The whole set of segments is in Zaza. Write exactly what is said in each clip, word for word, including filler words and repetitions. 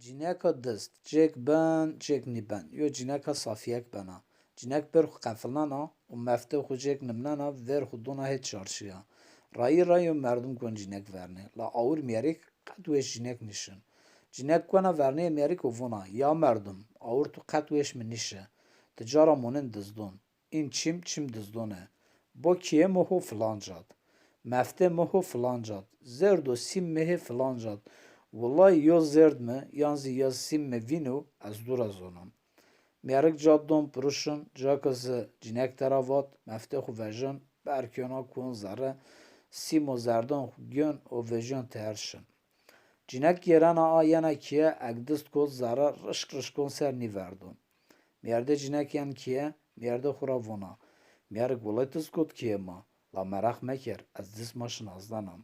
Cineka dizd, cêk ben, cêk nîben. Yo cineka safîyek bena. Cinek pêr xwu qefilnena û meftê xwu cêk nimnena, vêr xwu dona hê çarşîya. Rayî ra yo merdim gon cinek vernê. La awir mîyerik qet wêş cinek nîşin. Cinek kuena vernê mîyerik û vona, ya merdim, awir tu qet wêş mi nîşi. Ti ca ra monên dizdon. În çim, çim dizdon ê. Bo kîyê mi ho filancad. Meftê mi ho filancad. Zêrd û sîm mi hê filancad. Wilay yo zêrd mi yan zî ya sîm mi vîno, ez tu ra zonon. Mîyerik ca don piruşin, ca ke zi cinek tera vat, meftê xwu vejin, berkîyona kon zerre, sîm û zerdan xwu gîyon û vejîyon teher şin. Cinek gêrena a yena kîye, eg dizd kot zerre, rişk rişkon ser nîverdon. Mîyerdê cinek yen kîye, mîyerdê xwu ra vona, mîyerik wilay dizd kot kîye ma, la meraq meker, ez dizd ma şinazdena.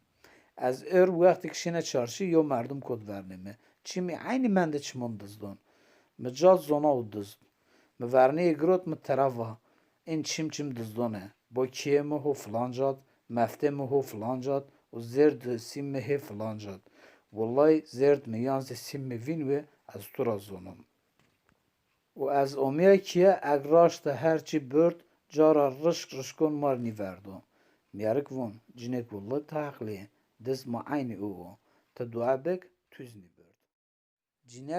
Ez êr wextêk şîne çarşî yo merdim kot vernê mi. Çimî eynî mendê çimon dizdon. Mi ca zona û dizd. Mi vernîyê girot mi tera va, în çim çim dizdon ê. Bo kîyê mi ho filancad, meftê mi ho filancad û zêrd û sîm mi hê filancad. Wilay zêrd mi yan zî sîm mi vînwê, ez tu ra zonon. Û ez omîya kîye, eg raşt de her çî bird, ca ra rişk rişkon mar nîverdo. Mîyerik von, cinêk wilay ti heqlî yê, dizd ma eynî o wo. Ti dua bik, tu zî nîbird. Cinek